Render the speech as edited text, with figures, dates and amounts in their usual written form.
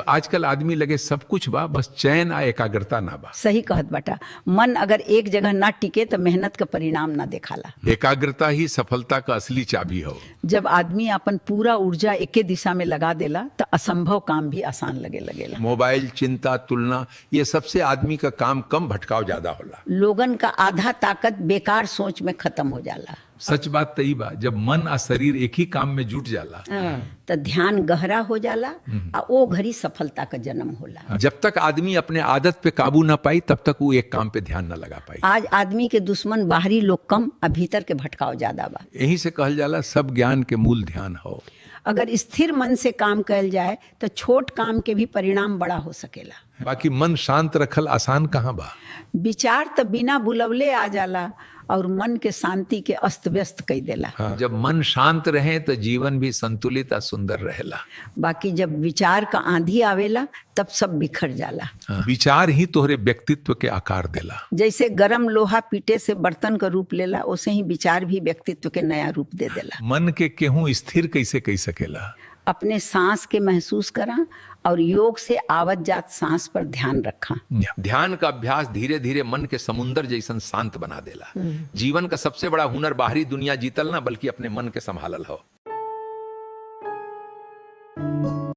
आजकल आदमी लगे सब कुछ बा, बस चैन आ एकाग्रता ना बा। सही कहत बाटा। मन अगर एक जगह ना टिके तो मेहनत का परिणाम ना देखाला। एकाग्रता ही सफलता का असली चाबी हो। जब आदमी अपन पूरा ऊर्जा एके दिशा में लगा देला तो असंभव काम भी आसान लगे लगेला। मोबाइल, चिंता, तुलना, ये सबसे आदमी का काम कम, भटकाव ज्यादा होला। लोगन का आधा ताकत बेकार सोच में खत्म हो जाला। सच बात त ई बा, जब मन आ शरीर एक ही काम में जुट जाला तो ध्यान गहरा हो जाला आ ओ घड़ी सफलता का जन्म होला। जब तक आदमी अपने आदत पे काबू ना पाई तब तक वो एक काम पे ध्यान ना लगा पाई। आज आदमी के दुश्मन बाहरी लोग कम आ भीतर के भटकाव ज्यादा बा। यही से कहल जाला सब ज्ञान के मूल ध्यान हो। अगर स्थिर मन से काम कल जाए तो छोट काम के भी परिणाम बड़ा हो सकेला। बाकी मन शांत रखल आसान कहाँ बा। विचार तो बिना बुलवले आ जाला और मन के शांति के अस्त व्यस्त कई देला। हाँ। जब मन शांत रहे तो जीवन भी संतुलित आ सुंदर रहेला। बाकी जब विचार का आंधी आवेला तब सब बिखर जाला। हाँ। विचार ही तोहरे व्यक्तित्व के आकार देला। जैसे गरम लोहा पीटे से बर्तन का रूप लेला, वैसे ही विचार भी व्यक्तित्व के नया रूप दे देला। मन के केहू स्थिर कैसे कह सकेला। अपने सांस के महसूस करा और योग से आवत जात सांस पर ध्यान रखा। ध्यान का अभ्यास धीरे धीरे मन के समुंदर जैसन शांत बना देला। जीवन का सबसे बड़ा हुनर बाहरी दुनिया जीतल ना, बल्कि अपने मन के संभालल हो।